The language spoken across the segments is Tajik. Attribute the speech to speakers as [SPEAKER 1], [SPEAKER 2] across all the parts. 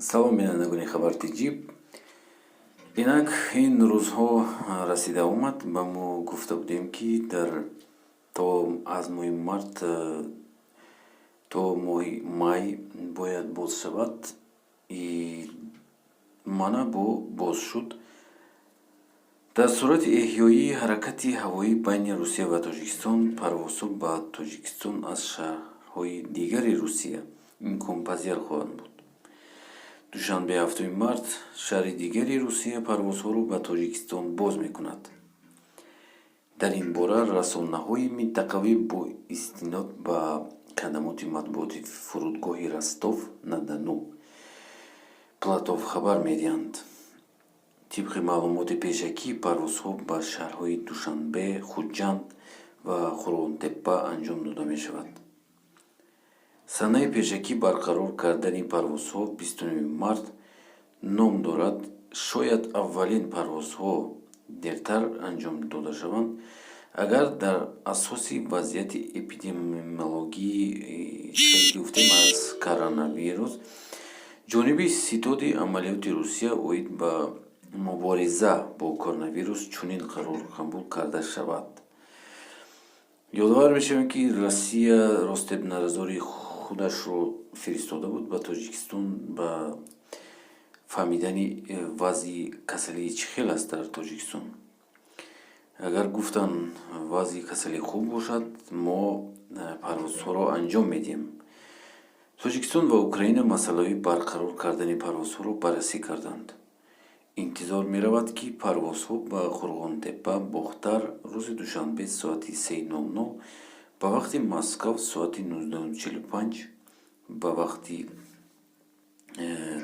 [SPEAKER 1] Салом, бинандагони Хабар ТҷИ. Инак, ин рӯзҳо расида омад. Ба мо гуфта будем, ки дар то аз моҳи март то моҳи май бояд боз шавад. И мана бо боз шуд. Дар сурати эҳёии ҳаракати ҳавоӣ байни Русия ва Тоҷикистон, парвозҳо ба Тоҷикистон аз шаҳрҳои дигари Русия имконпазир хоҳанд буд. Душанбе, 7 март, шаҳри дигари Русия парвозҳоро ба Тоҷикистон боз мекунад. Дар ин бора расонаҳои минтақавӣ бо истинод ба хадамоти матбуоти фурудгоҳи Ростов на Дону Платов хабар медиҳанд. Тибқи маълумоти пешакӣ, парвозҳо ба шаҳрҳои Душанбе, Хуҷанд ва Қӯрғонтеппа анҷом дода мешавад. Санаи пешакӣ барқарор кардани парвозҳо 29 март ном дорад. Шояд аввалин парвозҳо дертар анҷом дода шаванд, агар дар асоси вазъияти эпидемиологии, ки гуфтем, аз коронавирус ҷониби Ситоди амалиёти Русия оид ба мубориза бо коронавирус чунин қарор қабул карда шавад. Ёдовар мешавем, ки Россия Роспотребнадзори худашро фиристода буд ба Тоҷикистон ба фаҳмидани вазъи касалии чӣ хел аст дар Тоҷикистон. Агар гуфтан, вазъи касалӣ хуб бошад, мо парвозҳоро анҷом медиҳем. Тоҷикистон ва Украина масъалаҳои барқарор кардани парвозҳоро баррасӣ карданд. Интизор меравад, ки парвозҳо ба Қӯрғонтеппа, Бохтар рӯзи душанбе соати 3:00 ба вақти Москав, соати 19:45 ба вақти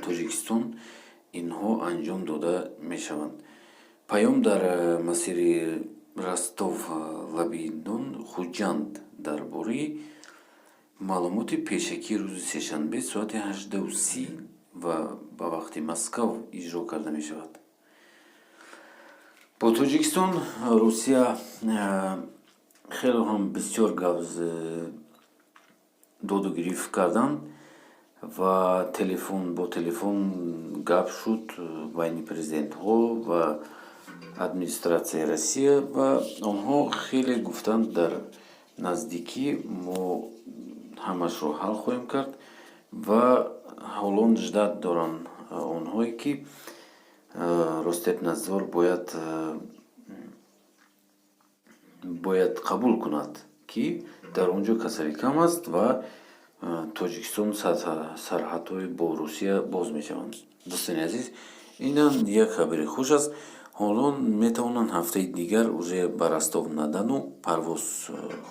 [SPEAKER 1] Тоҷикистон инҳо анҷом дода мешаванд. Паём дар масири Ростов лаби Дон Хуҷанд дар бораи маълумоти пешакӣ рӯзи сешанбе соати 18:30 ва ба вақти Москав иҷро карда мешавад. Бо Тоҷикистон Русия хеле ҳам бисёр гап доду гирифт карданд ва телефон бо телефон гап шуд байни президентҳо ва администратсияи Россия, ва онҳо хеле гуфтанд, дар наздикӣ мо ҳамашро ҳал хоҳем кард. Ва ҳолон ждать доранд онҳое, ки Роспотребнадзор бояд қабул кунад, ки дар он ҷо касалӣ кам аст ва Тоҷикистон сарҳадҳои бо Русия боз мешаванд. Дӯстони азиз, инам як хабари хуш аст. Ҳолон метавонанд ҳафтаи дигар уже ба Ростов на Дону парвоз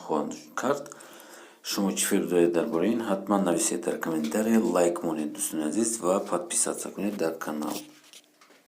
[SPEAKER 1] хоҳанд кард. Шумо чӣ фикр доред дар бораи ин? Ҳатман нависед дар комментария, лайк монед, дӯстони азиз, ва подписаться кунед дар канал.